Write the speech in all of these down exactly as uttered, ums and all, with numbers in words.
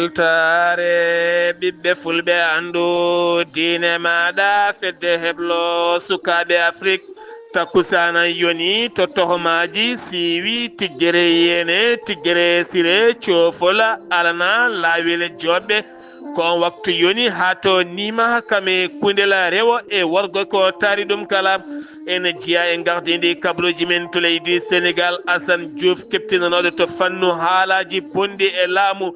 Weltaare ɓiɓɓe fulɓe, anndu diine maaɗa, fedde heblo sukaaɓe Afrik. Takkusaanan yoni to tohomaaji siiwi, tiggere yeene, tiggere sire, coofola alana laawele joɓɓe. Ko on waktu yoni haa to nima kame kundela rewo e worgo ko taari ɗum kala. Ene jeya e gardindi kabaruuji men to leydi Senegal, Assane Diouf, keptinanooɗo to fannu haalaaji bonɗi e laamu.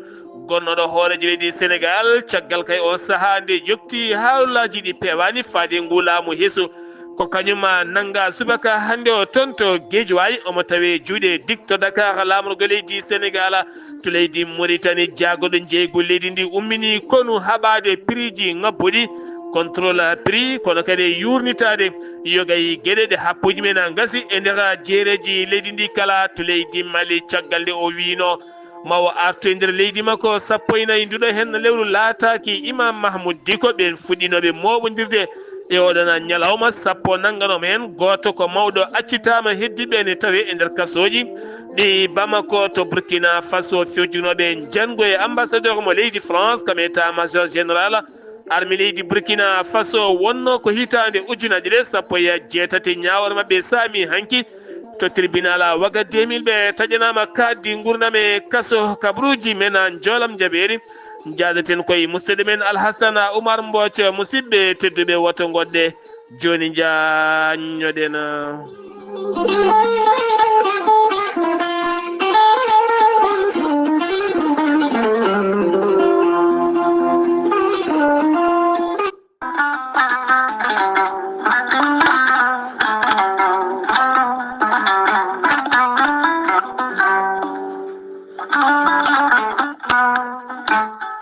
Gonnooɗo hooreejo leydi Senegal, caggal kay o sahaa nde yokti haalaaji ɗi peewaani faade ngu laamu hesu. Ko kañum nannga subaka hannde o toon to Guédiawaye, omo tawee juuɗe dik to Dakar, laamorgo leydi Senegal. To leydi Mauritanie, jaagoɗo njeeygu leydi ndi ummini konu haɓaade prix ji ŋabbuɗi, contrôle prix, kono kadi e yuurnitaade yogay geɗe ɗe happuuji men a ngasi e nder jeereeji leydi ndi kala. To leydi Mali, caggal nde o wiino ma o artu e nder leydi makko, sappo e nayi nduɗo heen lewru laataaki Imam Mahmoud Diko, ɓeen fuɗɗinooɓe mooɓondirde e oɗon ñalawma, sappo nannganoo heen gooto ko mawɗo accitaama, heddiiɓe ene tawee e nder kasooji ɗi Bamako to Burkina Faso. Fewjinooɓe njanngo e ambassadeur mo leydi France kam état major général armée leydi Burkina Faso wonnoo ko hitaande ujunaaji ɗiɗi e sappo e jeetati. Ñaawore maɓɓe saami hanki to tribunal a waga deux mille, ɓe taƴanaama kaaddi nguurndam e kaso. Kabaruuji men a njoolam njabeeri. Njaadaten koye musidɗo men Alhassana Oumar Mbooc. Musidɓe tedduɓe, woto ngoɗɗe jooni, njaññoɗen.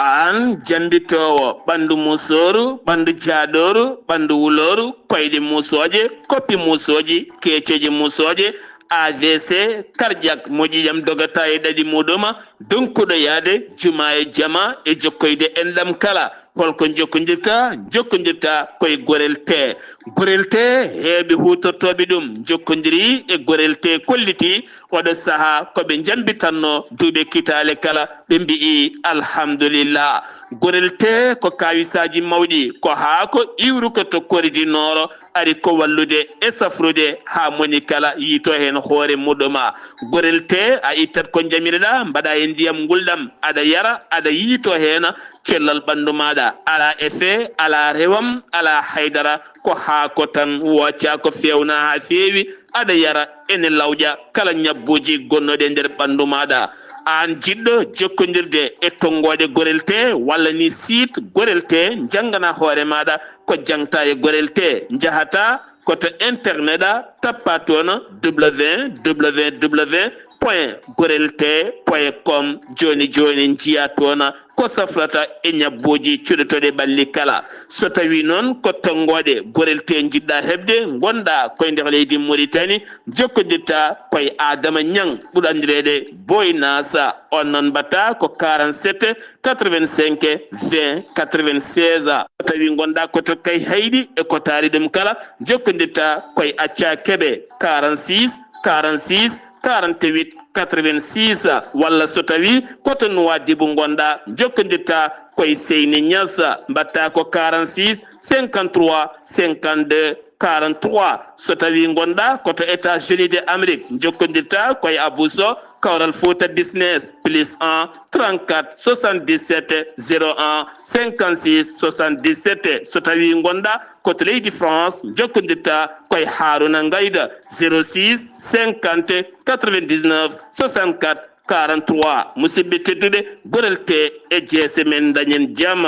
Aan jammbitoowo ɓanndu muusooru, ɓanndu jaaɗooru, ɓanndu wulooru, koyɗe muusooje, koppi muusooji, keeceeje muusooje, A V C, cardiaque, moƴƴi jam dogata e ɗaɗi muɗuma, donkuɗo yaade juma e jama e jokkoyde enɗam kala. Holko jokkondirta? Jokkondirta koye Gorel Tee. Gorel Tee, heewɓe huutortooɓe ɗum jokkondiri e Gorel Tee, kolliti oɗo sahaa ko ɓe njambitanno duuɓe kitaale kala, ɓe mbi'i alhamdulillah. Gorel Tee ko kaawisaaji mawɗi, ko haako iwruko to Kori du Nord, ari ko wallude e safrude haa moni kala yiito heen hoore muɗuma. Gorel Tee, a ittat ko njamireɗa, mbaɗa e ndiyam ngulɗam, aɗa yara, aɗa yiito heen cellal ɓanndu maaɗa. Alaa effet, alaa rewam, alaa haydara, ko haako tan, wooca ko feewna haa feewi, aɗa yara, ene lawƴa kala ñabbuuji gonnooɗi e nder ɓanndu maaɗa. Aan jiɗɗo jokkondirde e tonngooɗe Gorel Tee walla ni site Gorel Tee, njanngana hoore maaɗa ko jaŋta e Gorel Tee. Njahata ko to internet a, tappa toon www point gorel tee point com. Jooni jooni njiya toon ko safrata e ñabbuuji cuɗotooɗi ɓalli kala. So tawii noon ko tonngooɗe Gorel Tee njiɗɗa heɓde, ngonɗa koye nder leydi Mauritanie, jokkondirta koye Adama Ñaŋ, ɓurɗo anndireede Boy Nasa. On noon mbaɗta ko quarante-sept quatre-vingt-cinq vingt quatre-vingt-seize. So tawii ngonɗa ko to Kayhayɗi e ko taari ɗum kala, jokkondirta koye Acca Kebe, quarante-six quarante-six quarante-huit quatre-vingt-six, walla so tawii ko to Nuwaadibu ngonɗa, jokkondirta koye Seyni Ñas, mbaɗta ko quarante-six cinquante-trois cinquante-deux quarante-trois. So tawii ngonɗa ko to États-Unis de Amérique, jokkondirta koye Abou Sow, Kawral Fouta Business, plus un trente-quatre soixante-dix-sept zéro un cinquante-six soixante-dix-sept. So tawii ngonɗa ko to leydi France, jokkondirta koye Harouna Ngayda, zéro six cinquante quatre-vingt-dix-neuf soixante-quatre quarante-trois. Musidɓe tedduɓe, Gorel Tee e jeese men, dañen jam.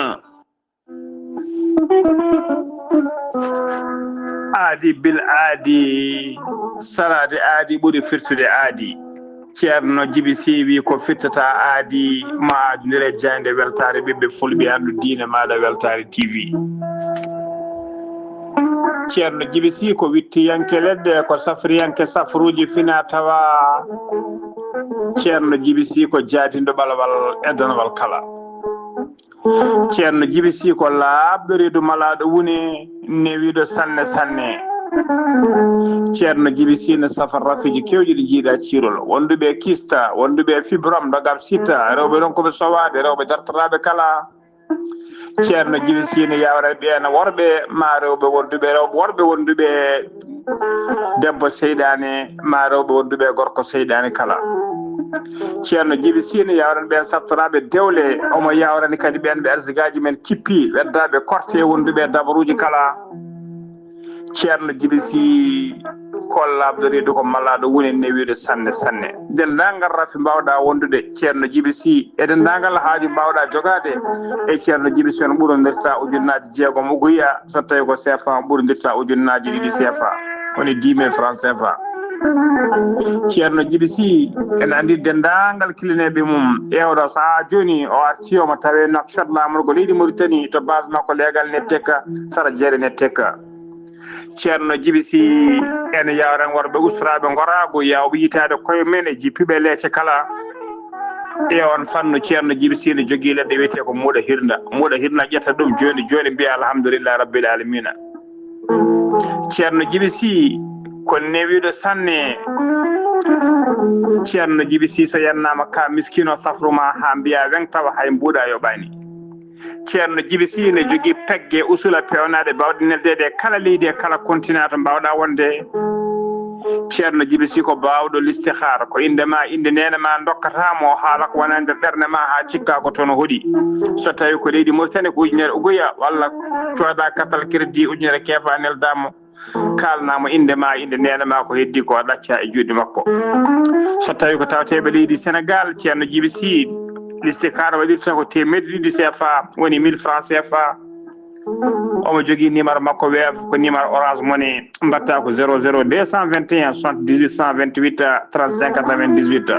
Aadi bil aadi, saraade aadi ɓuri firtude aadi. Ceerno Jibi Sii wi ko firtata aadi, ma aadondire jaaynde weltaare ɓiɓɓe fulɓe, anndu diine maaɗa Weltaare T V. Ceerno Jibi Sii ko wittiyanke leɗɗe, ko safriyanke safruuji fina tawa. Ceerno Jibi Sii ko jaadinɗo ɓalawal e donwal kala. Ceerno Jibi Sii ko laaɓɗo reedu malaaɗo wune, newiiɗo sanne sanne. Ceerno Jibi Sine safar rafiji kewɗi ɗi jiiɗa ciirol. Wonduɓe kista, wonduɓe fibrom, dogam sita, rewɓe ronkuɓe sowaade, rewɓe dartoraaɓe kala. Ceerno Jibi Sine yawran ɓeen worɓe, ma rewɓe wonduɓe, rewɓe worɓe wonduɓe debbo seyɗaane, ma rewɓe wonduɓe gorko seyɗaane kala. Ceerno Jibi Sine yawran ɓeen sattoraaɓe dewle, omo yawrani kadi ɓeen ɓe arsigaaji men kippi, weddaaɓe korte wonduɓe dabaruuji kala. Ceerno Jibi Sy, kollaabɗo reedu ko malaaɗo woni newiiɗo sanne sanne. Denndaangal rafi mbaawɗaa wondude, Ceerno Jibi Sy, e denndaangal haaju mbaawɗaa jogaade, e Ceerno Jibi Sy on ɓurondirta ujunnaaji jeegom uguya, so tawi ko C F A ɓurondirta ujunnaaji ɗiɗi C F A, woni dix mille francs C F A. Ceerno Jibi Sy, ene anndi denndaangal kilineeɓe mum. E oɗo sahaa jooni, o artii omo tawee Nouakchott, laamorgo leydi Mauritanie, to base makko leegal Nettek, sara jeere Nettek. Ceerno Jibi Sy, ene yawran worɓe usraaɓe ngoraagu, yawɓe yitaade koye men e jippiiɓe leece kala. E on fannu, Ceerno Jibi Sy ne jogii leɗɗe wiyetee ko muuɗa hirnda. Muuɗa hirnda ƴetta ɗum jooni jooni, mbiya alhamdulillahi rabbil alamina. Ceerno Jibi Sy ko newiiɗo sanne. Ceerno Jibi Sy, so yannaama ka miskino safru ma haa mbiya weŋ, tawa hay mbuuɗa yoɓaani. Ceerno Jibi Sy ne jogii pegge usula peewnaaɗe baawɗe neldeede e kala leydi e kala continent to mbaawɗa wonde. Ceerno Jibi Sy ko baawɗo listihaara, ko innde ma, innde neene ma ndokkata mo, haala ko wona nder ɓernde ma haa cikka ko toon o hoɗi. So tawi ko leydi Mauritanie ko ujunere uguya, walla cooda carte crédit ujunere keefa nelda mo, kaalna mo innde ma, innde neene ma, ko heddi ko ɗacca e juuɗe makko. So tawi ko tawateeɓe leydi Sénégal, Ceerno Jibi Sy, listihaara waɗirta ko teemedde ɗiɗi C F A, woni mille francs C F A. Omo jogii numéro makko Wave, ko numéro Orange Money, mbaɗta ko zéro zéro deux cent vingt et un soixante-dix-huit cent vingt-huit trente-cinq quatre-vingt-dix-huit.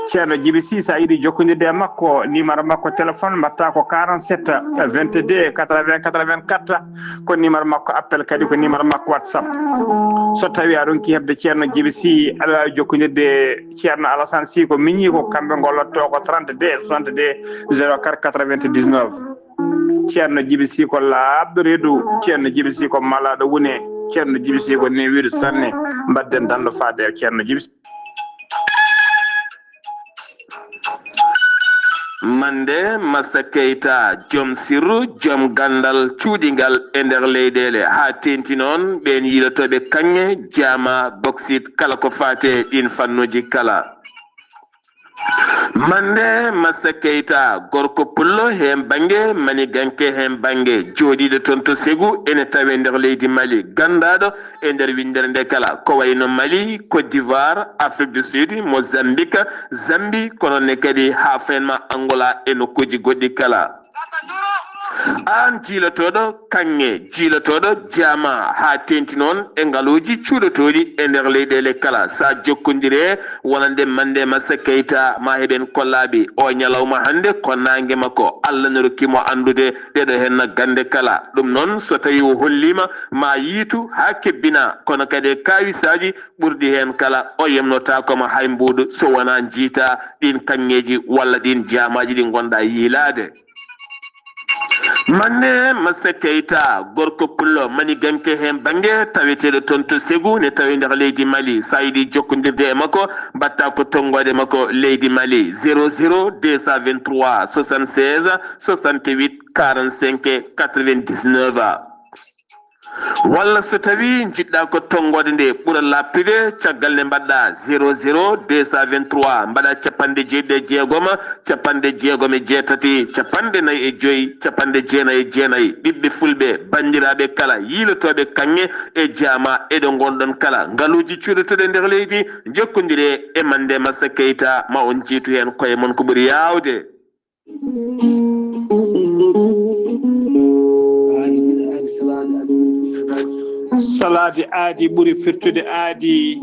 Ceerno Jibi Sy, so a yiɗi jokkondirde e makko, numéro makko téléphone mbaɗta ko quarante-sept vingt-deux quatre-vingts quatre-vingt-quatre, ko numéro makko appel, kadi ko numéro makko WhatsApp. So tawi a ronki heɓde Ceerno Jibi Sy, aɗa waawi jokkondirde Ceerno Alassane Sy, ko miñi ko kamɓe ngollotto ko trente-deux soixante-deux zéro quatre quatre-vingt-dix-neuf. Ceerno Jibi Sy ko laaɓɗo reedu, Ceerno Jibi Sy ko malaaɗo wune, Ceerno Jibi Sy ko newiiɗo sanne. Mbaɗden danndo faade e Ceerno Jibi Sy. Mande Massa Keita, joom sirru, joom ganndal cuuɗingal e nder leyɗeele, haa teeŋti noon ɓeen yiilotooɓe kaŋŋe, jaama, boksit, kala ko faati e ɗiin fannuuji kala. Mande Massa Keita, gorko pullo heen bannge, maniganke heen bannge, jooɗiiɗo toon to Segu, ene tawee nder leydi Mali, ganndaaɗo e nder winndere nde kala, ko wayno Mali, Côte d'Ivoire, Afrique du Sud, Mozambique, Zambie, kono ne kadi haa feen ma Angola e nokkuuji goɗɗi kala. Aan jiilotooɗo kaŋŋe, jiilotooɗo jaama, haa teeŋti noon e ngaluuji cuuɗotooɗi e nder leyɗeele kala, so a jokkondire wonande Mande Massa Keita, ma heɓen kollaaɓe. O ñalawma hannde ko naange makko, Allah ne rokki mo anndude ɗeɗo heen gannde kala. Ɗum noon, so tawi o holliima ma yiitu haa kebbina, kono kadi e kaawisaaji ɓurɗi heen kala, o yemnotaako ma hay mbuuɗu so wonaa njiita ɗiin kaŋŋeeji walla ɗiin jaamaaji ɗi ngonɗa yiilaade. Mande Massa Keita, gorko pullo maniganke heen bannge, taweteeɗo toon to Segu, ne tawi nder leydi Mali. So a yiɗi jokkondirde e makko, mbaɗta ko tonngoode makko leydi Mali, zéro zéro deux cent vingt-trois soixante-seize soixante-huit quarante-cinq quatre-vingt-dix-neuf. Walla so tawi njiɗɗa ko tonngoode nde ɓura laaɓtude, caggal nde mbaɗɗa zéro zéro deux cent vingt-trois, mbaɗa capanɗe jeeɗiɗi e jeegom, capanɗe jeegom e jeetati, capanɗe nayi e joyi, capanɗe jeenayi e jeenayi. Ɓiɓɓe fulɓe, banndiraaɓe kala, yiilotooɓe kaŋŋe e jaama e ɗo ngonɗon kala, ngaluuji cuuɗotooɗi e nder leydi, njokkondire e Mande Massa Keita, ma on njiitu heen koye mon ko ɓuri yaawde. Salaade aadi ɓuri firtude aadi.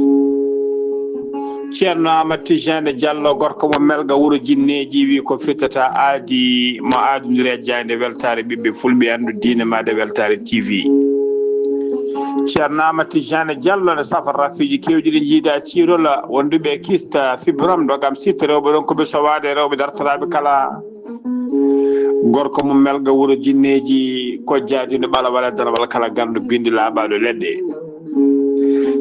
Ceerno Amadou Tijane Diallo, gorko mo Melga, wuro Jinneeji, wi ko firtata aadi, mo aadondiri e jaaynde weltaare ɓiɓɓe fulɓe, anndu diine maade weltaare T V. Ceerno Amadou Tijane Diallo ne safara rafiiji keewɗi ɗi njiida ciirola, wonduɓe kista, fibrom, dogam sitta, rewɓe ronkuɓe sowaade, rewɓe dartoraaɓe kala. Gorko mo Melga, wuro Jinneeji, Pojjaadi no ɓala wala dana wala kala ganndo binndi laaɓaaɗo leɗɗe.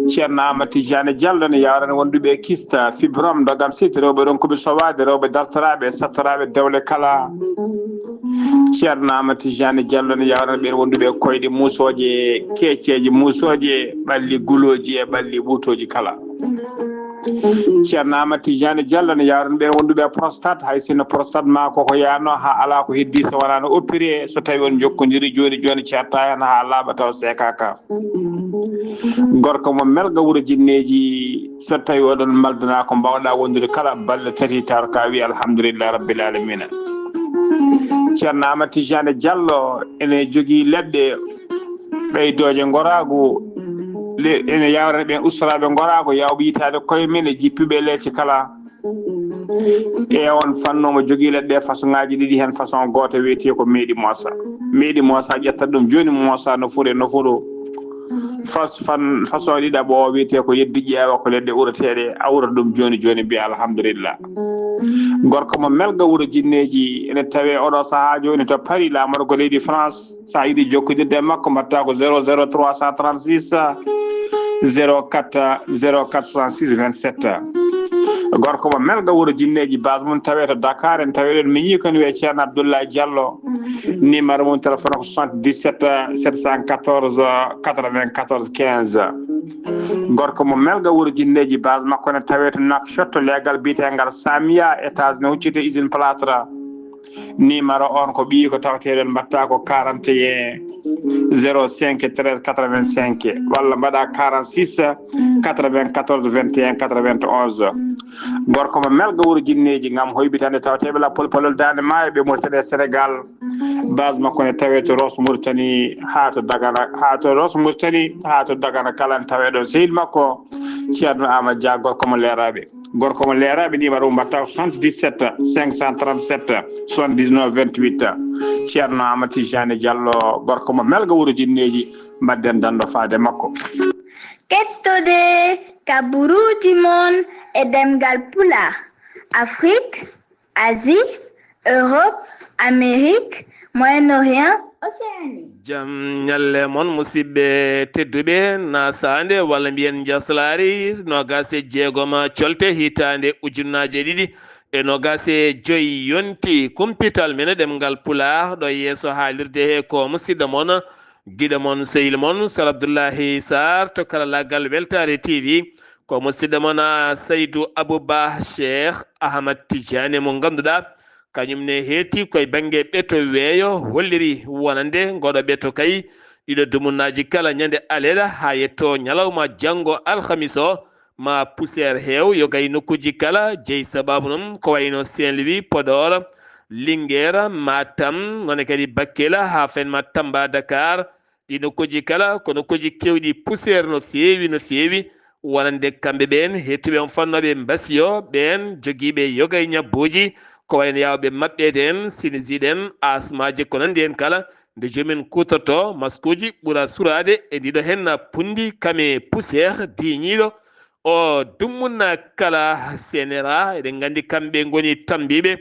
Ceerno Amadou Tidiane Diallo ne yawrana wonduɓe kista, fibrom, dogam site, rewɓe ronkuɓe sowaade, rewɓe dartoraaɓe, sattoraaɓe dewle kala. Ceerno Amadou Tidiane Diallo ne yawrana ɓeen wonduɓe koyɗe muusooje, keeceeje muusooje, ɓalli gulooji e ɓalli ɓuutooji kala. Ceerno Amadou Tidiane Diallo ne yawrana ɓeen wonduɓe prostate, hay sinno prostate ma koko yaano ha ala ko heddi so wonano opéré, so tawi on jokkodiri joni joni certa hen ha laaɓa taw seekaka. Gorko mo melga wuro jinneeji, so tawi oɗon maldana ko mbawɗa wondude kala balɗe tati taw ka wi alhamdulillahi rabbil alamina. Ceerno Amadou Tidiane Diallo ene jogii leɗɗe ɓeydooje ngoraagu, le-, ene yawrana ɓeen ustoraaɓe ngoraagu, yawɓe yitaade koye men e jippiiɓe leece kala. E on fannu omo jogii leɗɗe façon ŋaaji ɗiɗi, heen façon gooto wiyetee ko meeɗi moosa. Meeɗi moosa, ƴetta ɗum jooni moosa no foti, no foti. Fas-, fan-, façon ɗiɗaɓo o wiyetee ko yeddi ƴeewa ko leɗɗe ureteeɗe, a ura ɗum jooni jooni, mbiya alhamdulillah. Gorko mo melga wuro jinneeji, ene tawee oɗo sahaa jooni to Paris, laamorgo leydi France. So a yiɗi jokkodirde e makko, mbaɗta ko zéro zéro trois cent trente-six, zéro quatre, zéro quatre soixante-six vingt-sept. Gorko mo melga wuro jinneeji, base mum tawee to Dakar, en tawee ɗon miñi ko ne wiyee Ceerno Abdoulaye Diallo. Numéro mum téléphone ko soixante-dix-sept sept cent quatorze quatre-vingt-quatorze quinze. Gorko mo melga wuro jinneeji, base makko ne tawee to Nouakchott, leegal biyeteegal Samia, étage ne hucciti usine plâtre. Numéro on ko ɓiyi ko tawateɗon, mbaɗta ko quarante et un zéro cinq treize quatre-vingt-cinq, walla mbaɗa quarante-six quatre-vingt-quatorze vingt et un quatre-vingt-onze. Gorko mo melga wuro jinneeji ngam hoybitande tawateɓe la polpolol Daande Maayo ɓe Mauritanie e Sénégal. Base makko ne tawee to Ross Mauritanie haa to Dagana, haa to Ross Mauritanie haa to Dagana kala ne tawee ɗon sehil makko Ceerno Amadou Dia, gorko mo leeraaɓe. Gorko mo leeraaɓe, numéro mum mbaɗta ko soixante-dix-sept cinq cent trente-sept soixante-dix-neuf vingt-huit. Ceerno Amadou Tidiane Diallo, gorko mo melga wuro jinneeji, mbaɗden dando faade makko. Kettode kaburuuji mon e ɗemngal Pulaar, Afrique, Asie, Europe, Amérique, Moyen-Orient, Océanie. Jam ñalle mon, musidɓe tedduɓe, na saande walla mbiyen njaslaari noogaas e jeegom colte hitaande ujunnaaje ɗiɗi e noogaas e joy yonti. Kumpital men e ɗemngal Pulaar ɗo yeeso haalirde he ko musidɗo mon, giɗo mon, sehil mon, Sar Abdullahi Sarr to karalaagal Weltaare T V. Ko musidɗo mon, a, Saydu Abou Ba Cheikh Ahmad Tidiane mo ngannduɗaa kañum ne heeti koye bannge ɓeto weeyo, holliri wonande ngoɗo ɓeto kay ɗiɗo dumunnaaji kala ñande aleeɗa haa yetto ñalawma janngo alhamis o, ma poussière heew yoga e nokkuuji kala, jeyi sabaabu noon ko wayno Saint-Louis, Podor, Linguère, Matam, noon kadi Bakel, haa fenma Tamba, Dakar. Ɗi nokkuuji kala ko nokkuuji keewɗi poussière no feewi, no feewi. Wonande kamɓe ɓeen, heettuɓe on fannooɓe mbasi o, ɓeen jogiiɓe yoga e ñabbuuji, ko wayno yaawɓe maɓɓeede en, sinisiiɗe en, asmaaji, ko nanndi heen kala, nde joomumen kuutorto maskuuji ɓura suraade e ndiɗo heen punndi kame poussière diiñiiɗo. O dummunna kala senera, eɗen nganndi kamɓe ngoni tambiiɓe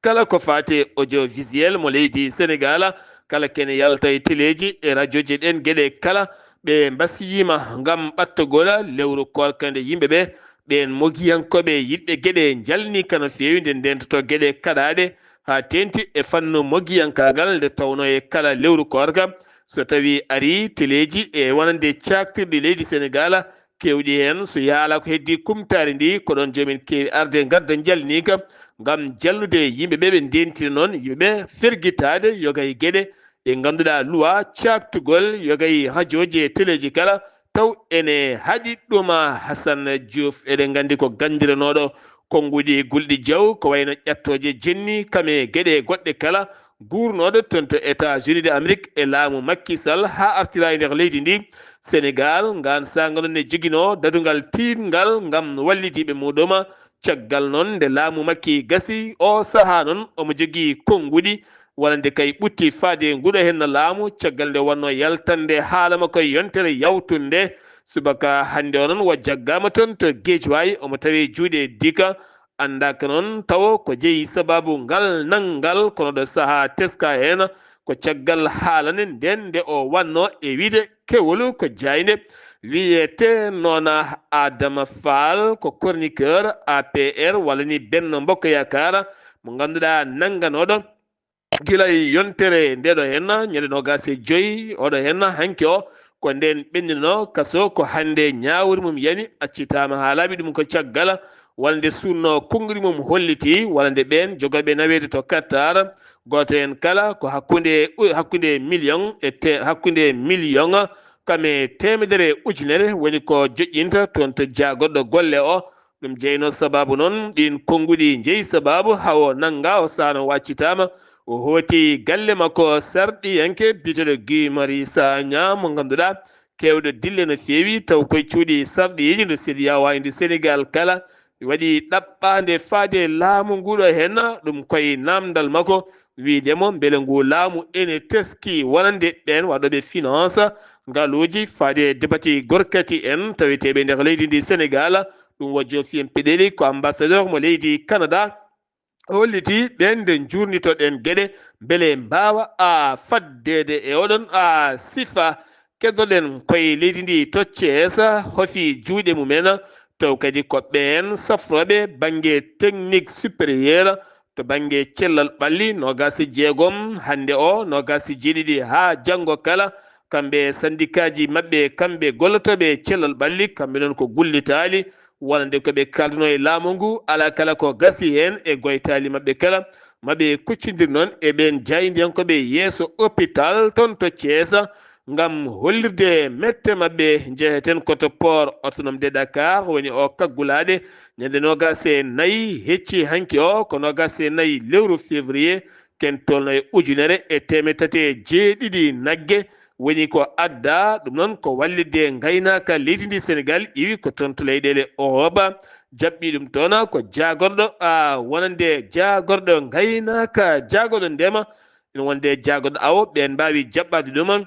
kala ko faati e audiovisuel mo leydi Senegal, kala kene yalta e teleeji e rajooji ɗen geɗe kala, ɓe mbasiyiima ngam ɓattugol lewru koorka nde yimɓe ɓe, ɓeen mogiyankooɓe yiɗɓe geɗe njalni kano feewi nde ndentoto geɗe kaɗaaɗe, haa teenti e fannu mogiyankaagal nde tawnoo e kala lewru koorka, so tawii arii teleeji e wonande caaktirɗi leydi Senegal, keewɗi heen, so yaala ko heddii kumtaari ndi, ko ɗoon joom en keewi arde ngadda njalniika ngam jalnude yimɓe ɓe, ɓe ndeentina noon yimɓe ɓe fergitaade yoga e geɗe ɗe ngannduɗaa luwa caaktugol yoga e rajooji e teleeji kala, taw ene haɗi ɗum. Hasan Diouf, eɗen nganndi ko ganndiranooɗo konnguɗi gulɗi jaw, ko wayno ƴattooje jenni, kame geɗe goɗɗe kala, guurnooɗo toon to États-Unis d'Amérique e laamu Macky Sall haa artira e nder leydi ndi. Senegal, ngaan saanga noon ne joginoo dadungal tiiɗngal ngam wallidiiɓe muɗum. Caggal noon nde laamu Macky gasi, o sahaa noon omo jogii konnguɗi wonande kay ɓutti faade nguɗo heen laamu, caggal nde wonnoo yaltande haala makko e yontere yawtunde subaka hannde o noon, o jaggaama toon to Guédiawaye, omo tawee juuɗe Dika. Anndaaka noon tawo ko jeyi sabaabu ngal nanngal, kono ɗo sahaa teskaa heen, Ko caggal haalande nden nde o wanno e wiide kewol ko jaaynde. Wiyete noona Adama Fall, ko chroniqueur A P R walla ni Benno Bokk Yaakaar, mo ngannduɗaa nannganooɗo gila e yontere nde ɗo henna, ñande noogas e joy oɗo henna hanki o, ko nden ɓenndino kaso, ko hannde ñaawri mum yani, accitaama haa laaɓi. Ɗum ko caggal walla nde sunno konngudi mum holliti, walla nde ɓeen jogorɓe naweede to Qatar, gooto heen kala ko hakkunde, hakkunde million e te-, hakkunde million kam e teemedere ujunere woni ko joƴƴinta toon to jaagorɗo golle o. Ɗum jeyno sababu noon ɗiin konngudi njeyi sababu haa o nannga, o saano, o accitaama, o hooti galle makko sarɗiyanke biyeteeɗo Guy Marius Sagna, mo ngannduɗaa keewɗo dille no feewi, taw koye cuuɗi sarɗiyeeji ndu CEDEAO e ndu Senegaal kala, waɗi ɗaɓɓaande faade laamu ngu ɗo henna, ɗum koye naamndal makko, wiide mo mbele ngu laamu ene teski wonande ɓeen waɗooɓe finance, ngaluuji faade debati gorkati en taweteeɓe nder leydi ndi Senegaal. Ɗum wo Joosiyel Peɗeli, ko ambassadeur mo leydi Canada. O holliti ɓeen nde njuurnitoɗen geɗe mbele mbaawa a faddeede e oɗon a sifa. Keddoɗen koye leydi ndi to Thiès, hofi juuɗe mumen, taw kadi ko ɓeen safrooɓe bannge technique supérieur to bannge cellal ɓalli, noogas e jeegom hannde o, noogas e jeeɗiɗi haa janngo kala. Kamɓe sandikaaji maɓɓe, kamɓe gollotooɓe cellal ɓalli, kamɓe noon ko gullitaali, wonande ko ɓe kaalduno e laamu ngu, alaa kala ko gasi heen e goytaali maɓɓe kala. Maɓe kuccondir noon e ɓeen jaayndiyankooɓe yeeso hôpital toon to Thiès, ngam hollirde mette maɓɓe. Njeheten ko to port autonome de Dakar, woni o kaggulaaɗe ñande noogas e nayi hecci hanki o, ko noogas e nayi lewru février, ken tolno e ujunere e teemedde tati e jeeɗiɗi nagge woni ko adda. Ɗum noon ko wallitde ngaynaaka leydi ndi Senegaal, iwi ko toon to leyɗeele Owooba, jaɓɓi ɗum toon ko jaagorɗo, a, wonande jaagorɗo ngaynaaka, jaagorɗo ndema, ina wonde jaagorɗo awo, ɓeen mbaawi jaɓɓaade ɗum.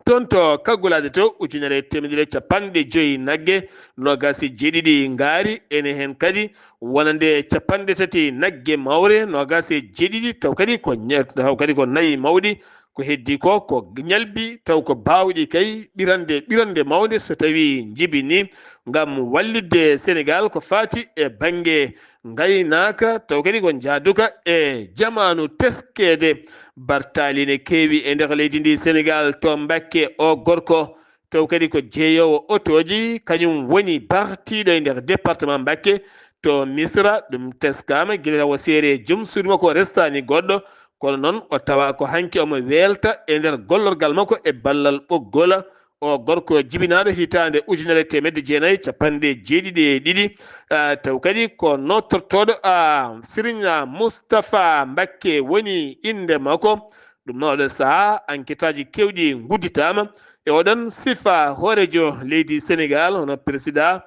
Toon to kaggulaaɗe to, ujunere e teemedere e capanɗe joyi nagge, noogas e jeeɗiɗi ngaari, ene heen kadi wonande capanɗe tati nagge mawre, noogas e jeeɗiɗi, taw kadi ko ñe-, taw kadi ko nayi mawɗi, ko heddi ko, ko ñalbi, taw ko baawɗi kay ɓirande, ɓirande mawnde so tawii njibini, ngam wallitde Senegaal ko faati e bannge ngaynaaka, taw kadi ko njaaduka e jamaanu teskeede. Bartaali ne keewi e nder leydi ndi Senegaal, to Mbakke o gorko, taw kadi ko jeeyoowo otooji, kañum woni bartiiɗo e nder département Mbakke. To Misra, ɗum teskaama gila o seeri e jom suudu makko, o restaani goɗɗo, kono noon o tawa ko hanki omo weelta e nder gollorgal makko e ballal ɓoggol. O gorko jibinaaɗo hitaande ujunere e teemedde jeenayi e capanɗe jeeɗiɗi e ɗiɗi, ah, taw kadi ko nootortooɗo, ah, Siriñ Mustapha Mbakke woni innde makko. Ɗum noon oɗo sahaa, anketaaji keewɗi ngudditaama e oɗon sifa. Hooreejo leydi Senegaal, hono Peresidaa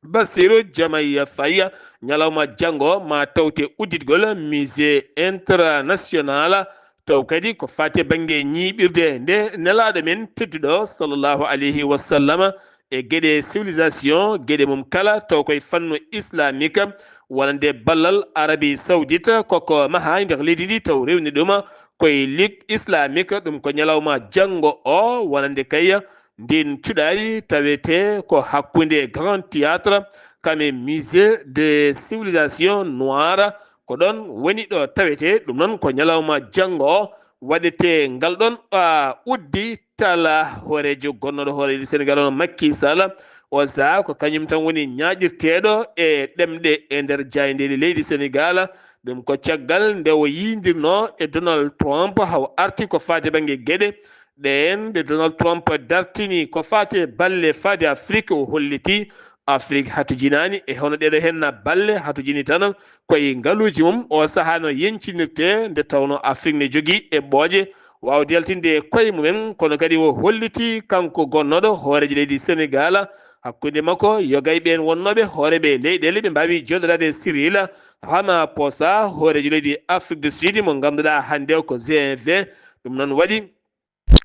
Bassirou Diomaye Faye, ñalawma janngo ma tawte udditgol Musée International, taw kadi ko faati e bannge ñiiɓirde nde Nelaaɗo men tedduɗo, sallallahu alayhi wa sallam, e geɗe civilisation, geɗe mum kala, taw koye fannu islamique, wonande ballal Arabie Saoudite, koko maha e nder leydi ndi, taw rewni ɗum koye Ligue Islamique. Ɗum ko ñalawma janngo o, wonande kay ndin cuɗaari tawete ko hakkunde Grand Théâtre kam e Musée de Civilisation Noire, ko ɗon woni ɗo tawete. Ɗum noon ko ñalawma janngo o waɗete ngal ɗon, a, uddi tala hooreejo gonnooɗo hooreejo Senegaal, hono Macky Sall. O saha ko kañum tan woni ñaaƴirteeɗo e ɗemɗe e nder jaayndeeli leydi Senegaal. Ɗum ko caggal nde o yiindirno e Donald Trump, haw arti ko faati bannge geɗe ɗeen, nde Donald Trump dartini ko faati e balle faade Afrik, o holliti Afrik hatojinaani e hono ɗeɗo henna balle, hatojini tan koye ngaluuji mum. O saha no yencinirte, nde tawno Afrik ne jogii eɓɓooje waawde yaltinde koye mumen, kono kadi o holliti kanko gonnooɗo hooreejo leydi Senegaal, hakkunde makko yoga e ɓeen wonnooɓe hooreeɓe leyɗeele ɓe mbaawi jooɗodaade e Cyril Ramaphosa, hooreejo leydi Afrik du Sud mo ngannduɗaa hannde o ko G vingt. Ɗum noon waɗi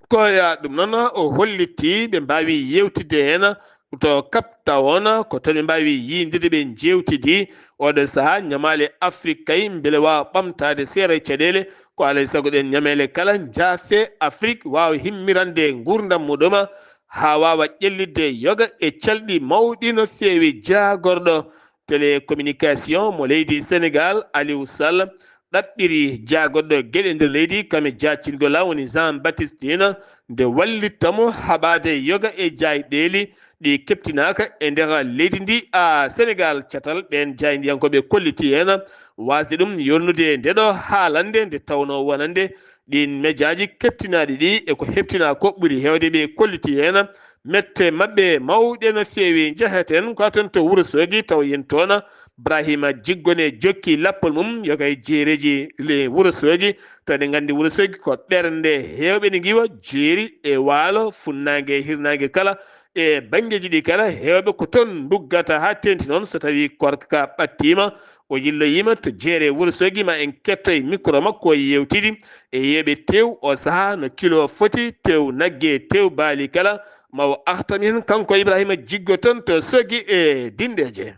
ko ya, ɗum noon o holliti ɓe mbaawi yewtidde heen to Cape Town, ko toon ɓe mbaawi yiindirde, ɓe njeewtidi oɗo saha ñamaale Afrik kay mbele waawa ɓamtaade seeɗa e caɗeele. Ko alay sago ɗen ñameele kala njaafe Afrik waawa himmirande nguurndam muɗuma, haa waawa ƴellitde yoga e calɗi mawɗi no feewi. Jaagorɗo télécommunication mo leydi Senegaal, Aliou Sall, ɗaɓɓiri jaagorɗo geɗe nder leydi kam e jaacingol laamu woni Jean Baptiste Tine nde wallitta mo haɓaade yoga e jaayɗeeli ɗi keɓtinaaka e nder leydi ndi. A Senegaal, catal ɓeen jaayndiyankooɓe kolliti heen waasde ɗum yolnude nde ɗo haalannde nde tawnoo wonande ɗiin mejaaji keɓtinaaɗi ɗi e ko heɓtinaa ko ɓuri heewde. Ɓe kolliti heen mette maɓɓe mawɗe no feewi. Njeheten ko toon to Wuro Soogi, taw yen toon Brahima Jiggone jokki lappol mum yoga e jeereeji le Wuro Soogi. To eɗen nganndi Wuro Soogi ko ɓernde heewɓe ne ngiwa jeeri e waalo, funnaange e hirnaange kala. E banngeeji ɗi kala, heewɓe ko toon nduggata haa teeŋti noon so tawii koorka ka ɓattiima. O yilloyiima to jeere Wuro Soogi, ma en kettoy mikro makko o yeewtidi e yeeɓe teew o sahaa no kilo foti, teew nagge, teew baali kala. Ma o artam heen kanko Ibrahima Jiggo toon to Soogi e Dindeeje.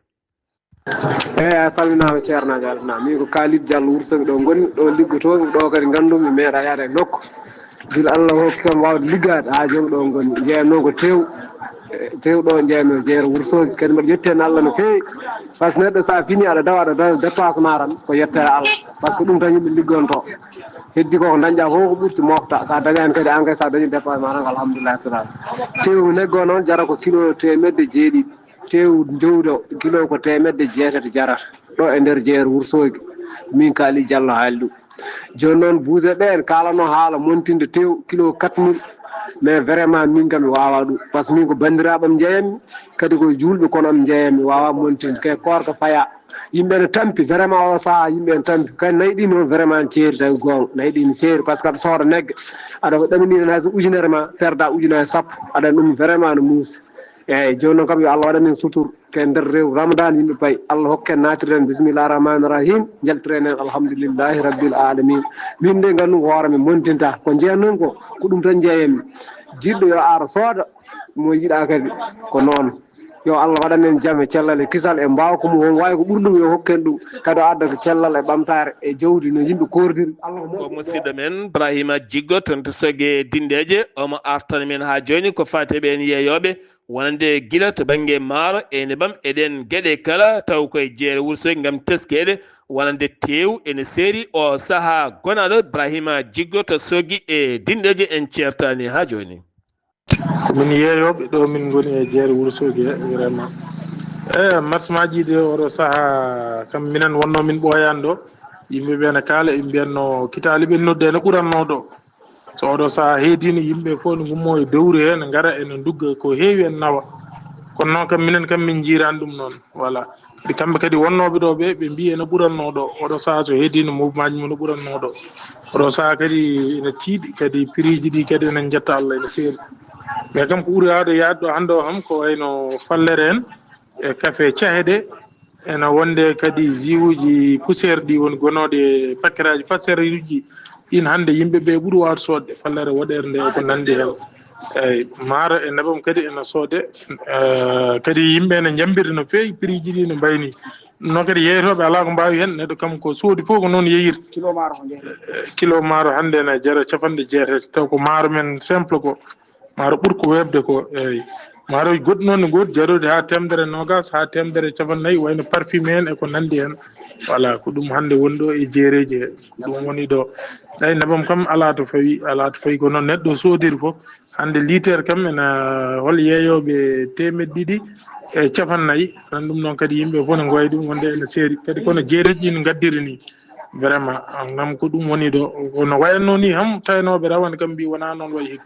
Eeyi, a salminaama, ceernaajo Alfana. Min ko Kaalid Diallo, Wuro Soogi ɗo ngonmi, ɗo liggotoomi, ɗo kadi nganndumi meeɗa yaade e nokku. Gila Allah hokki kam waawde liggaade haa jooni ɗo ngonmi. Njeeyatnoo ko teew, teew ɗo njeeyatnoo jeere Wuro Soogi. Kadi mbaɗa yetti heen Allah no feewi. Par ce que neɗɗo so a fini aɗa dawa, aɗa dawa dépassement tan ko yettere Allah. Par ce que ɗum tan yimɓe liggonto. Heddi ko ko dañɗa fof ko ɓurti mofta. So a dañaani kadi an kay so a dañi dépassement tan ko alhamdulillahi rabbil alamin. Teew neggo noon jara ko kilo teemedde jeeɗiɗi. Teew jowdo kilo ko teemedde jeetati jarata ɗo e nder jeere Wuro Soogi. Min Kaali Jallo haali ɗum. Jooni noon buuse ɗe en kaalano haala montinde teew kilo quatre mille. Mais vraiment min kam mi waawaa ɗum. Par ce que min ko banndiraaɓe am njeeyammi, kadi ko juulɓe kono am njeeyammi, mi waawaa montinde. Kay koorka fayaa. Yimɓe ne tampi, vraiment oo sahaa yimɓe ne tampi. Kay nayi ɗi noon vraiment ne ceeri tawi goonga. Nayi ɗi ne ceeri par ce que aɗa sooda nagge. Aɗa ɗaminii heen hay so ujunere ma, perda ujunaaji sappo. Aɗa ɗum vraiment no muusi. Eeyi, jooni noon kam yo Allah waɗan en sutur. Ko e nder rew Ramadan yimɓe payi. Allah hokke en naatirde en bismillah rahmani rahim. Njaltire en alhamdulillahi rabbil alamin. Min de nganndu ko hoore men montinta. Ko njeyan noon ko, ko ɗum tan njeeyanmi. Jiɗɗo yo ar sooda, mo yiɗaa kadi ko noon. Yo Allah waɗan en jam e cellal e kisal e mbaawka mum. Won waawi ko ɓuri ɗum yo hokken ɗum. Kadi o adda ko cellal e ɓamtaare e jawdi no yimɓe koordiri. Allah ko Ko musidɗo men Brahima Jiggo toon to Soogi e Dindeeje, omo artan men haa jooni ko faati e ɓeen yeeyooɓe. Wonande gila to bannge maaro e nebam e ɗeen geɗe kala, taw koye jeere Wuro Soogi ngam teskeede, wonande teew ene seeri o sahaa. Gonaaɗo Ibrahima Jiggo to Soogi e Dindeeje, en ceertaani haa jooni. Ko min yeeyooɓe ɗo min ngoni e jeere Wuro Soogi he, vraiment. E marsmaaji de oɗo sahaa kam minen wonno min ɓooyaani ɗo. Yimɓe ɓe ne kaala, ɓe mbiyatno kitaali ɓe nodde ene ɓuratno ɗo. So oɗo sahaa heediino, yimɓe fof ne ngummoo e dowri hee, ne ngara ene ndugga, ko heewi ene nawa. Kono noon kam, minen kam, min njiiraani ɗum noon. Voilà. Kadi kamɓe kadi wonnooɓe ɗo ɓe, ɓe mbii ene ɓuratnoo ɗo. Oɗo sahaa so heediino, mouvement ji mum no ɓuratnoo ɗo. Oɗo sahaa kadi ene tiiɗi, kadi prix ji ɗi kadi ene njetta Allah, ene seeri. Mais kam ko ɓuri aade yaade ɗo hannde o kam, ko wayno fallere en, e café cahe ɗe, ene wonde kadi jus uji poussière ɗi woni gonooɗi e paquet aji, passereeji, ɗin hannde yimɓe ɓe ɓuri waawde soodde, fallere woɗeere nde e ko nanndi heen. Eeyi, maaro e nebam kadi ene soodee, eh, kadi yimɓe ene njambita no feewi, prix ji ɗi no mbayni. Ɗum noon kadi yeeyotooɓe alaa ko mbaawi heen, neɗɗo kam ko soodi fof ko noon yeeyirta. Kilo maaro ko jeetati. Eh, kilo maaro hannde ene jara capanɗe jeetati, taw ko maaro men simple ko. Maaro ɓurko weeɓde ko, eeyi. Maarooji goɗɗi noon ne ngoodi jarooji haa teemedere noogaas, haa teemedere cappanɗe nayi, wayno parfumé en e ko nanndi heen. Voilà, ko ɗum hannde woni ɗo e jeereeji he. Ko ɗum woni ɗo. Eeyi, nebam kam alaa to fawi, alaa to fawi. Ko noon neɗɗo soodiri fof. Hannde liitere kam ene hol yeeyooɓe teemedde ɗiɗi e cappanɗe nayi. Tan ɗum noon kadi yimɓe fof ne ngoya ɗum wonde ene seeri. Kadi kono jeereeji ɗi no ngaddiri ni. Vraiment, ngam ko ɗum woni ɗo. Kono wayatnoo ni ham, taynooɓe rawane kam mbii wonaa noon wayi hikka.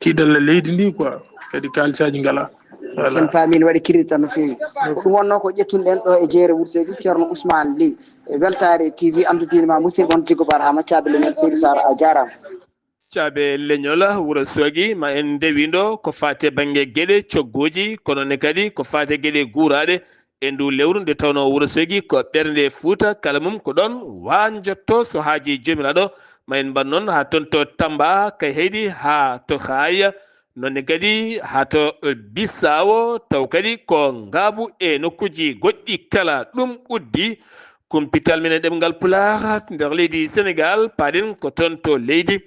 Tiiɗalla leydi ndi quoi, kadi kaalisaaji ngalaa. Voilà. Sen paami ne waɗi kirri tan no feewi. Ko ɗum wonnoo ko ƴettunoɗen ɗo e jeere Wuro Soogi, Ceerno Ousmane Ly. E weltaare T V amtitiima musidɗo mon Tiggo Barhama, caabi leñol Seydi Sara, a jaaraama. Caabe leñol Wuro Soogi, ma en ndewindo ko faati e bannge geɗe cogguuji, kono ne kadi ko faati e geɗe guuraaɗe e ndu lewru nde tawnoo Wuro Soogi ko ɓernde Fuuta, kala mum ko ɗoon waanjotto so haajii Joomiraaɗo. Ma en mbaɗ noon haa toon to Tamba, Kayhayɗi haa to Haaya, noon ne kadi haa to Bissaawo, taw kadi ko ngaabu e nokkuuji goɗɗi kala. Ɗum uddi Kumpital men e ɗemngal Pulaar nder leydi Senegaal, paaɗen ko toon to leydi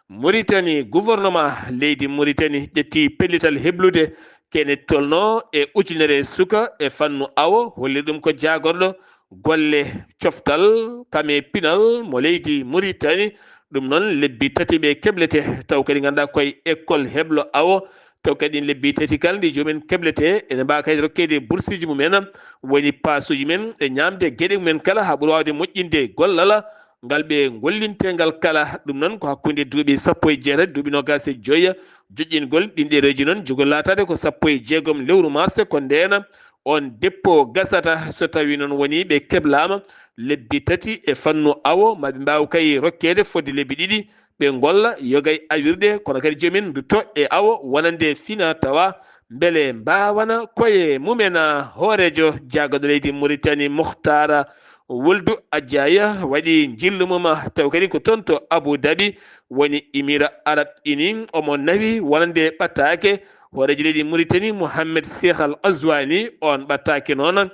Muritani. Gouvernement leydi Muritani ƴetti pellital heblude kene tolno e ujunere suka e fannu awo, holli ɗum ko jaagorɗo golle coftal kam e pinal mo leydi Muritani. Ɗum noon lebbi tati ɓe keblete, taw kadi ngannduɗaa koye école heblo awo. Taw kadi ɗin lebbi tati kala ndi joomen keblete, ene mbaawa kadi rokkeede bursiiji mumen, woni paasuuji men e ñaamde geɗe mumen kala, haa ɓuri waawde moƴƴinde gollal ngal ɓe ngollintee ngal kala. Ɗum noon ko hakkunde duuɓi sappo e jeetati, duuɓi noogaas e joy joƴƴingol ɗin ɗereeji noon, jogori laataade ko sappo e jeegom lewru mars, ko ndeen on dépôt gasata. So tawii noon wonii ɓe keblaama lebbi tati e fannu awo, ma ɓe mbaaw kay rokkeede fodde lebbi ɗiɗi, ɓe ngolla yoga e awirɗe, kono kadi joom en ndutto e awo wonande fina tawa mbele mbaawana koye mumen. Hooreejo jaagorɗo leydi Muritani, Muhtaar Wuldu Ajaya, waɗi njillu mum, taw kadi ko toon to Abu Dhabi, woni Émirats Arabes Unis, omo nawi wonande ɓattaake hooreejo leydi Muritani, Mohamed Cheikh Al Ghazouani. On ɓattaake noon,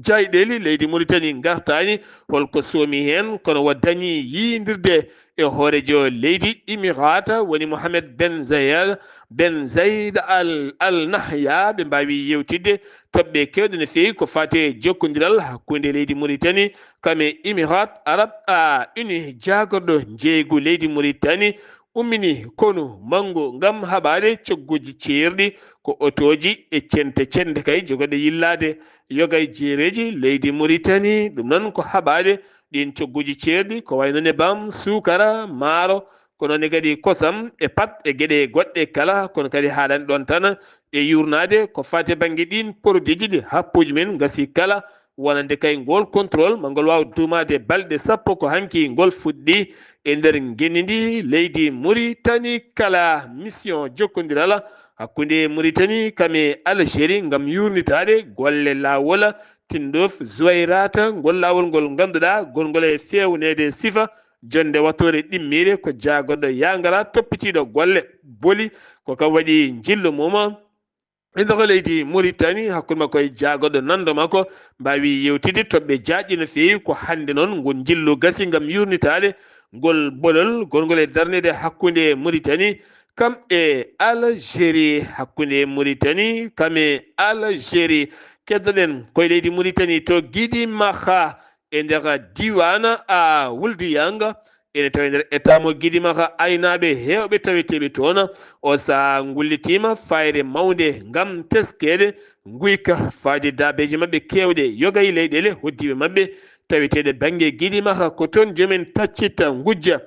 jayɗeeli leydi Muritani ngartaani holko soomi heen, kono o dañi yiyindirde e hooreejo leydi Émirats, woni Mohamed Ben Zayed, Ben Zayed Al, Al Nahya. Ɓe mbaawi yewtidde toɓɓe keewɗe no feewi ko faati e jokkondiral hakkunde leydi Muritani kam e Émirats Arabes Unis. Jaagorɗo njeeygu leydi Muritani ummini konu manngu ngam haɓaade cogguuji ceerɗi, ko otooji e cente cente kay jogorɗe yillaade yoga e jeereeji leydi Muritani. Ɗum noon ko haɓaade ɗiin cogguuji ceerɗi, ko wayno nebam, suukara, maaro, ko noon ne kadi kosam e pat e geɗe goɗɗe kala, kono kadi haaɗani ɗoon tan e yuurnaade ko faati e bannge ɗiin porodiiji ɗi happuuji men ngasi kala, wonande kay ngool contrôle ma ngol waaw duumaade balɗe sappo ko hanki ngol fuɗɗi e nder ngenndi ndi leydi Muritani. Kala mission jokkondiral hakkunde Muritani kam e Algérie ngam yuurnitaade golle laawol Tindouf Zuwayrata, ngol laawol ngol ngannduɗaa gongol e feewneede sifa jonnde wattoore ɗimmiire, ko jaagorɗo yangara toppitiiɗo golle boli, ko kam waɗi njillu mum. E nder leydi Muritani, hakkunde makko e jaagorɗo nanndo makko, mbaawi yewtidde toɓɓe jaajɗe no feewi. Ko hannde noon ngol njillu gasi ngam yuurnitaade ngol bolol gongol e darneede hakkunde Muritani kam e Algérie, hakkunde Muritani kam e Algérie. Keddoɗen koye leydi Muritani to Gidimaxa, e nder diiwaan a Wuldu Yanga, ene tawi nder état mo Gidimaxa, aynaaɓe heewɓe taweteeɓe toon. O sahaa ngullitiima fayre mawnde ngam teskeede nguyka faade daabeeji maɓɓe keewɗe, yoga e leyɗeele hoddiiɓe maɓɓe taweteeɗe bannge Gidimaxa. Ko toon joom en taccitta ngujja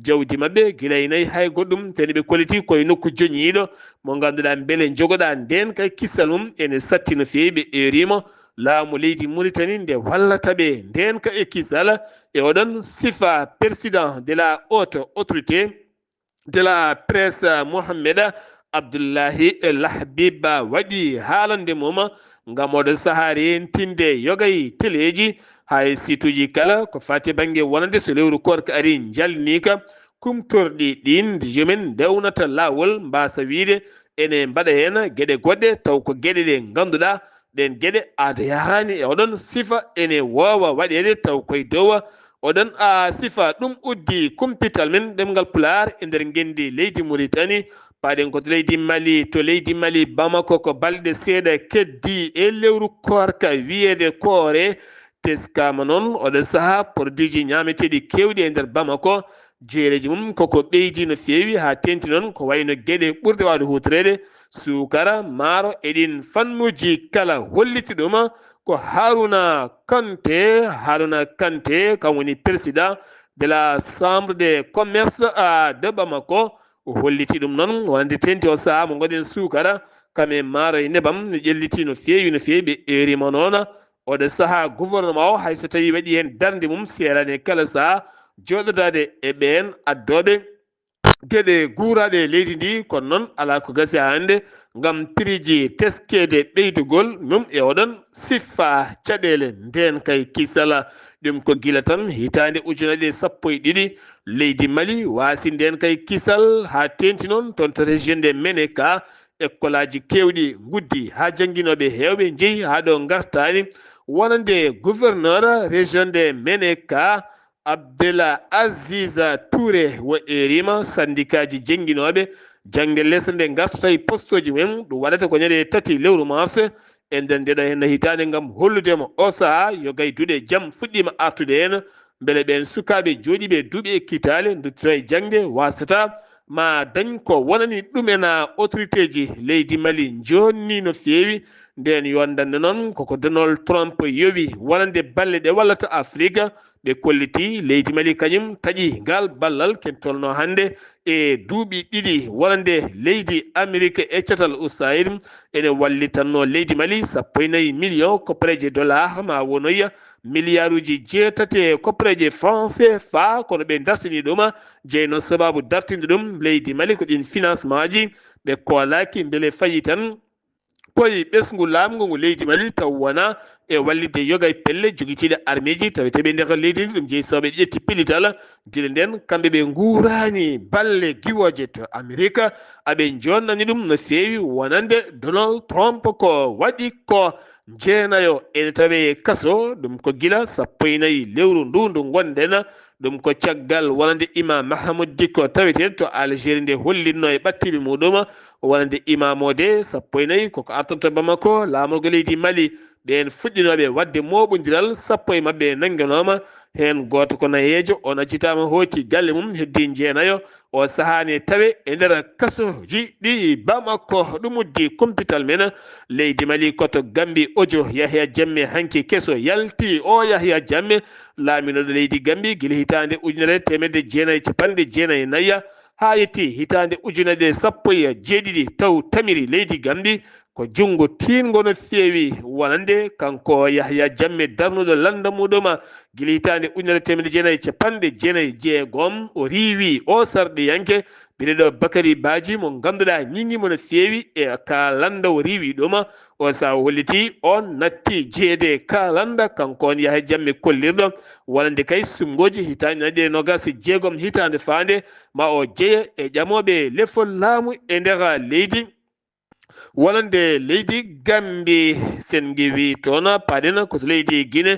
jawdi maɓɓe, gila e nayi hay goɗɗum, teni ɓe kolliti koye nokku joñiiɗo mo ngannduɗaa mbele njogoɗaa ndeen kay kisal mum ene satti no feewi. Ɓe eeriima laamu leydi Muritani nde wallata ɓe ndeenka e kisal. E oɗon sifa, président de la haute autorité de la presse, Mohamed Abdullahi Lahbib, waɗi haalande mum ngam oɗo sahaa reentinde yoga e teleeji, hay situuji kala ko faati bannge wonande so lewru koorka ari njalniika, kumtorɗi ɗiin joom en ndewnata laawol, mbaasa wiyde ene mbaɗa heen geɗe goɗɗe, taw ko geɗe ɗe ngannduɗaa ɗeen geɗe aada yahaani e oɗon sifa ene woowa waɗeede, taw koye dow oɗon a sifa. Ɗum uddi kumpital men ɗemngal Pulaar e nder ngenndi leydi Muritani. Paaɗen ko to leydi Mali, to leydi Mali Bamako, ko balɗe seeɗa keddi e lewru koorka wiyeede koore. Teskaama noon oɗo sahaa porodiiji ñaameteeɗi keewɗi e nder Bamako, jeereeji mum koko ɓeydi no feewi, haa teeŋti noon ko wayno geɗe ɓurɗe waawde huutoreede, suukara, maaro e ɗiin fannuuji kala. Holliti ɗum ko Haruna Kante. Haruna Kante kam woni président de la chambre de commerce, ah, de Bamako. O holliti ɗum noon wonande teeŋti o sahaa mo ngoɗen suukara kam e maaro e nebam no ƴelliti no feewi no feewi. Ɓe eeriima noon oɗo sahaa gouvernement o, hay so tawii waɗi heen darnde mum, seeraani e kala sahaa jooɗodaade e ɓeen addooɓe geɗe guuraaɗe e leydi ndi. Kono noon alaa ko gasi haa hannde ngam piriiji teskeede ɓeydugol mum e oɗon sifa caɗeele ndeen kay kisala. Ɗum ko gila tan hitaande ujunere sappo e ɗiɗi leydi Mali waasi ndeen kay kisal, haa teeŋti noon toon to région de Meneka, ekkolaaji keewɗi nguddi haa jannginooɓe heewɓe njehi haa ɗo ngartaani. wonande gouverneur région de Meneka, Abdel Aziz Touré, o eeriima sandikaaji jennginooɓe jaŋde lesre nde ngartata e postooji mum. Ɗum waɗata ko ñande tati lewru mars e nder ndeɗo henna hitaande, ngam hollude mo o sahaa yo gay duɗe jam fuɗɗiima artude heen, mbele ɓeen sukaaɓe jooɗiiɓe duuɓi e kitaale nduttira e jaŋde, waasata ma dañ ko wonani ɗumen. Autoritéji leydi Mali njonni no feewi ndeen yondannde noon koko Donald Trump yowi wonande balle ɗe wallata Afrika. Ɓe kolliti leydi Mali kañum taƴi ngal ballal ken tolno hannde e duuɓi ɗiɗi wonande leydi Amerika e catal U S A I D ene wallitanno leydi Mali sappo e nayi million koppareeje dollar, ma wonoya miliyaaruuji jeetati e koppareeje franc C F A, kono ɓe dartini ɗum, jeyno sababu dartinde ɗum leydi Mali ko ɗin financement ji ɓe koolaaki mbele fayi tan koye ɓesngu laamngu ngu leydi Mali, taw wona e wallitde yoga e pelle jogitiiɗe armeeji taweteeɓe nder leydi ndi. Ɗum jeyi sababu ɓe ƴetti pellital gila ndeen kamɓe ɓe nguurani balle giwooje to Amerika, aɓe jonnani ɗum no feewi wonande Donald Trump ko waɗi ko jeenayo ene tawe kaso, ɗum ko gila sappo e nayi lewru ndu ndu ngonɗen. Ɗum ko caggal wonande Imam Mahamoud Dicko taweteeɗo to Algérie nde hollitno e ɓattiiɓe muɗum wonande Imam o de sappo e nayi koko artata Bamako laamorgo leydi Mali. Ɓeen fuɗɗinooɓe waɗde mooɓondiral, sappo e maɓɓe nannganooma, heen gooto ko nayeejo, o accitaama hooti galle mum, heddii jeenayo, o sahaa ne tawe e nder kasooji ɗi Bamako. Ɗum uddi kumpital men leydi Mali ko to Gambi. Ojo Yahya Jammeh hanki keso yalti. O Yahya Jammeh laaminooɗo leydi Gambi gila hitaande ujunere teemedde jeenayi e capanɗe jeenayi e nayi haa yetti hitaande ujunere sappo e jeeɗiɗi taw tamiri leydi Gambi ko junngo tiiɗngo no feewi wonande kanko Yahya Jammeh darnuɗo lannda muɗum gila hitaande ujunere teemedde jeenayi e capanɗe jeenayi e jeegom. O riiwi o sarɗiyanke biyeteeɗo Bakary Badji mo ngannduɗaa ñiŋi mo no feewi e ka lannda o riiwi ɗum. O sahaa o holliti o natti jeyeede ka lannda kanko on Yahya Jammeh kollirɗo wonande kay suɓngooji hitaande nayi ɗe noogaas e jeegom hitaande faande ma o jeye e ƴamooɓe lefol laamu e nder leydi. Wonande leydi Gambi, sen ngiwi toon paaɗen ko to leydi Gine,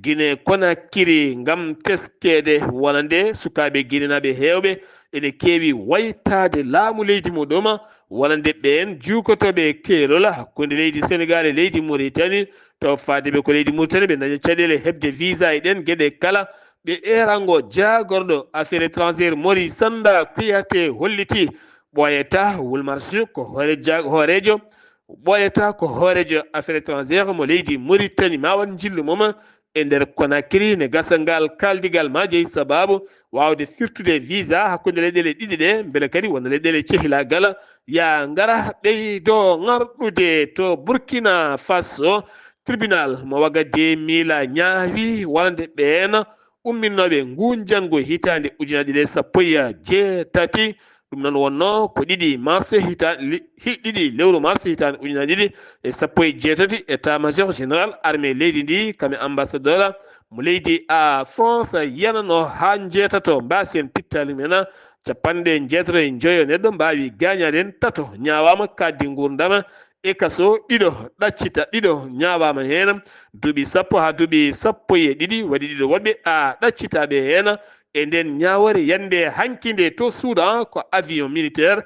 Gine Konakiri, ngam teskeede wonande sukaaɓe ginenaaɓe heewɓe ene keewi waytaade laamu leydi muɗum wonande ɓeen juukotooɓe keerol hakkunde leydi Senegaal e leydi Muritani. To faade ɓe ko leydi Muritani ɓe daña caɗeele heɓde visa e ɗeen geɗe kala. Ɓe eerango jaagorɗo affaire étrangère Mori Sanda Kouyaté holliti ɓooyata Wulmarsu ko hoore ja-, hooreejo, ɓooyata ko hooreejo affaire étrangère mo leydi Muritani ma waɗ njillu mum e nder Konakiri ne gasa ngal kaaldigal ma jeyi sababu waawde firtude visa hakkunde leyɗeele ɗiɗi ɗe, mbele kadi wonde leyɗeele cehilaagal ya ngara ɓeydo ŋarɗude to Burkina Faso. Tribunal mo Wagadugu ñaawi wonande ɓeen umminnooɓe nguun janngo hitaande ujunaaji ɗiɗi e sappo e jeetati. Ɗum noon wonnoo ko ɗiɗi mars hita-, li-, hi-, ɗiɗi lewru mars hitaande ujunaaji ɗiɗi e sappo e jeetati, état major général armée leydi ndi, kam e ambassadeur mo leydi a France yanano haa njeetato mbaasi en pittaali men capanɗe njeetato e njoyo neɗɗo mbaawi gaañaade en, tato ñaawaama kaaddi nguurndam e kaso, ɗiɗo ɗaccita, ɗiɗo ñaawaama heen duuɓi sappo haa duuɓi sappo e ɗiɗi, waɗi ɗiɗo woɗɓe a ɗaccitaaɓe heen. E ndeen ñaawoore yande hanki nde to Soudan ko avion militaire,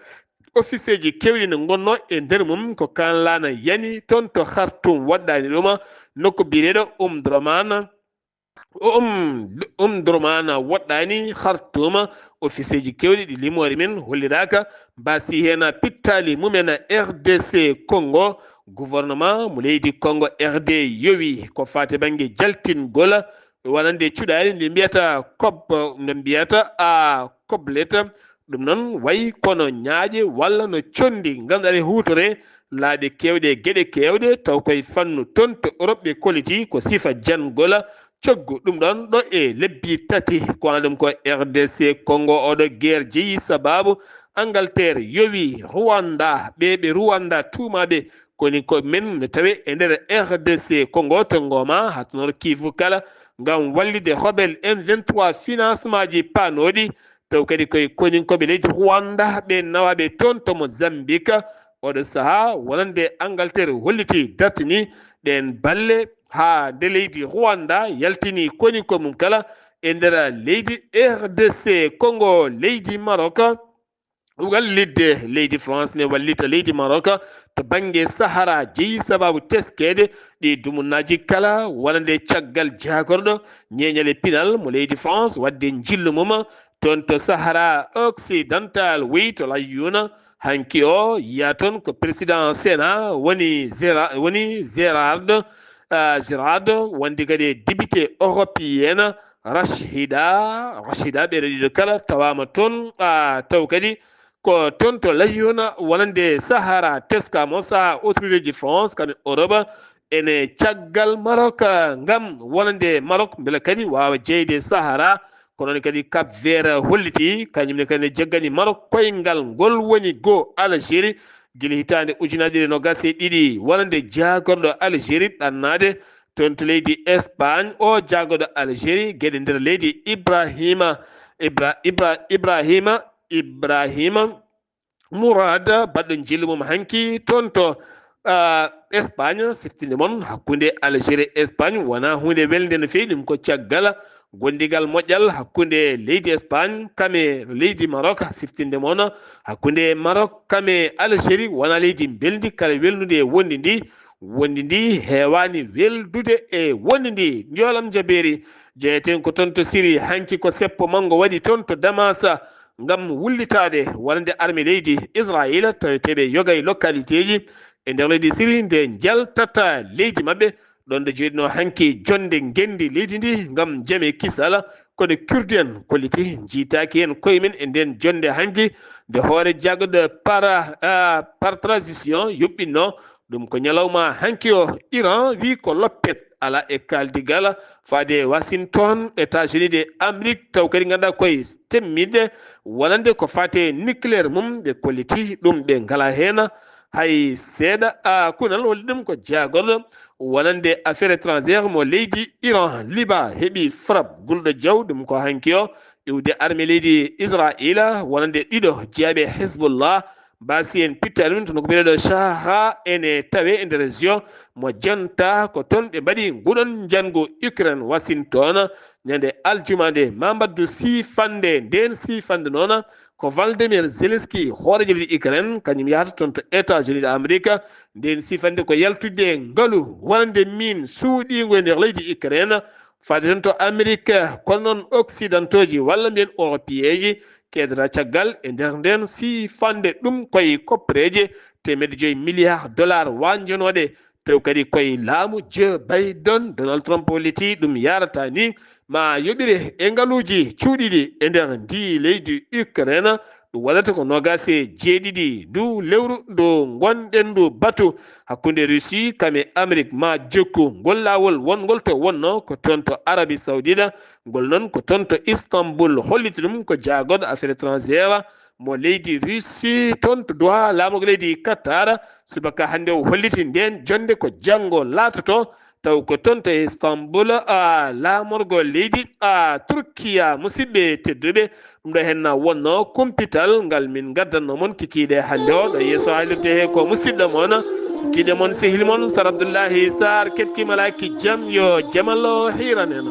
officieji keewɗi ne ngonnoo e nder mum ko kan laana yani toon to Khartoum waɗɗaani ɗum nokku biyeteeɗo Omdurman. Um, Omdurman woɗɗaani Khartoum, officieji keewɗi ɗi limoore men holliraaka mbaasi heen pittaali mumen. R D C Congo, gouvernement mo leydi Congo R D yowi ko faati bannge jaltingol wonande cuɗaali nde mbiyata kob-, nde mbiyata a koblet. Ɗum noon wayi kono ñaaƴe walla no conndi ngannduɗaa ne huutore laaɓe keewɗe e geɗe keewɗe, taw koye fannu toon to Europe ɓe kolliti ko sifa janngol coggu. Ɗum ɗoon ɗo e lebbi tati ko wona ɗum ko R D C Congo, oɗo guerre jeyi sababu Angleterre yowi Rwanda, ɓe ɓe Rwanda tuumaaɓe koni ko men ne tawe e nder R D C Congo to Goma haa to Nord Kivu kala ngam wallitde rebelle M vingt-trois financement ji paanooɗi. Taw kadi koye koninkooɓe leydi Rwanda ɓe nawaaɓe toon to Mozambique. Oɗo sahaa wonande Angleterre holliti dartini ɗeen balle haa nde leydi Rwanda yaltini koni ko mum kala e nder leydi R D C Congo, leydi Maroc. Wallitde leydi France ne wallita leydi Maroc to bannge Sahara jeyi sababu teskeede ɗi dumunnaaji kala wonande caggal jaagorɗo ñeeñal e pinal mo leydi France waɗde njillu mum toon to Sahara Occidental, wii to Layyuna. Hanki o yiya toon ko président Sénat woni Géra-, woni Gérard, ah, Gérard, wondi kadi e député européenne Rachida, Rachida, ɓeeɗo ɗiɗo kala tawaama toon, ah, taw kadi ko toon to Layyuna wonande Sahara teskaama o sahaa autorité ji France kam e Europe ene caggal Maroc, ngam wonande Maroc mbele kadi waawa jeyde Sahara. Ko noon kadi Cap Vert holliti, kañum ne kadi ne jaggani Maroc koyngal ngol woni goo Algérie gila hitaande ujunaaje ɗiɗi e noogaas e ɗiɗi, wonande jaagorɗo Algérie ɗannaade toon to leydi Espagne. O jaagorɗo Algérie geɗe nder leydi Ibrahima, Ibra-, Ibra-, Ibrahima, Ibrahima Mourad, baɗɗo njillu mum hanki toon to, ah, Espagne. Siftinde mon hakkunde Algérie e Espagne wonaa huunde welnde no feewi. Ɗum ko caggal gondigal moƴƴal hakkunde leydi Espagne kam e leydi Maroc. Siftinde mon hakkunde Maroc kam e Algérie wonaa leydi mbelndi kala welnude e wondi ndi. Wondi ndi heewaani weldude e wondi ndi. Njoolam jabeeri, jeyaten ko toon to Siri. Hanki ko seppo manngo waɗi toon to Damas ngam wullitaade wonande arme leydi Israayiila taweteeɓe yoga e localité ji e nder leydi Siri nde njaltata leydi maɓɓe. Ɗoon ɗo jooɗinoo hanki jonnde ngenndi leydi ndi ngam jam e kisal, kono Kurdi en kolliti njiitaaki heen koye mum e ndeen jonnde hanki nde hoore jagɗo par, ah, par transition yuɓɓinno. Ɗum ko ñalawma hanki o. Iran wi ko loppet alaa e kaaldigal faade Washington, États-Unis de Amérique, taw kadi ngannduɗaa koye temmiɗɗe wonande ko faate nucléaire mum, ɓe kolliti ɗum, ɓe ngalaa heen hay seeɗa, a, kunal. Holli ɗum ko jaagorɗo wonande affaire étrangère mo leydi Iran, Liba, heɓi frappe gulɗo jaw. Ɗum ko hanki o iwde arme leydi Israayiila wonande ɗiɗo jeyaaɓe Hezbollah. Mbasi en pittaani ɗum toon ko biyeteeɗo Shaha ene tawe e nder région mo Janta. Ko toon ɓe mbaɗi nguɗon njanngu Ukraine, Washington, ñande aljuma nde. Ma mbaddu siifande ndeen, siifande noon ko Volodymyr Zelensky, hooreejo leydi Ukraine, kañum yahata toon to États-Unis de Amérique. Ndeen siifande ko yaltudde ngalu wonande miin suuɗiingu e nder leydi Ukraine, faade toon to Amérique, kono noon occidentauji walla mbiyen européenji keedata caggal e nder ndeen siifande. Ɗum koye koppereeje teemedde joyi milliards dollars wañjonooɗe, taw kadi koye laamu Joe Biden, Donald Trump holliti ɗum yarata ni ma yoɓire e ngaluuji cuuɗiiɗi e nder ndi leydi Ukraine. Ɗum waɗata ko noogaas e jeeɗiɗi ndu lewru ndu ngonɗen ndu, batu hakkunde Russie kam e Amérique ma jokku ngol laawol wongol to wonno ko toon to Arabie Saoudite. Ngol noon ko toon to Istanbul, holliti ɗum ko jaagorɗo affaire étrangère mo leydi Russie toon to Doha, laamorgo leydi Qatar. Subaka hannde o holliti ndeen jonnde ko janngo laatoto, taw ko toon to Istanbul, a, laamorgo leydi, a, Turkiya. Musidɓe tedduɓe, ɗum ɗo heen na wonno kumpital ngal min ngaddanno mon kikiiɗe hannde o ɗo yeeso haalirde he ko musidɗo mon, kiiɗe mon, sehil mon Sar Abdoullahi Sarr. Ketki malaaki jam, yo jamal o hiiran en.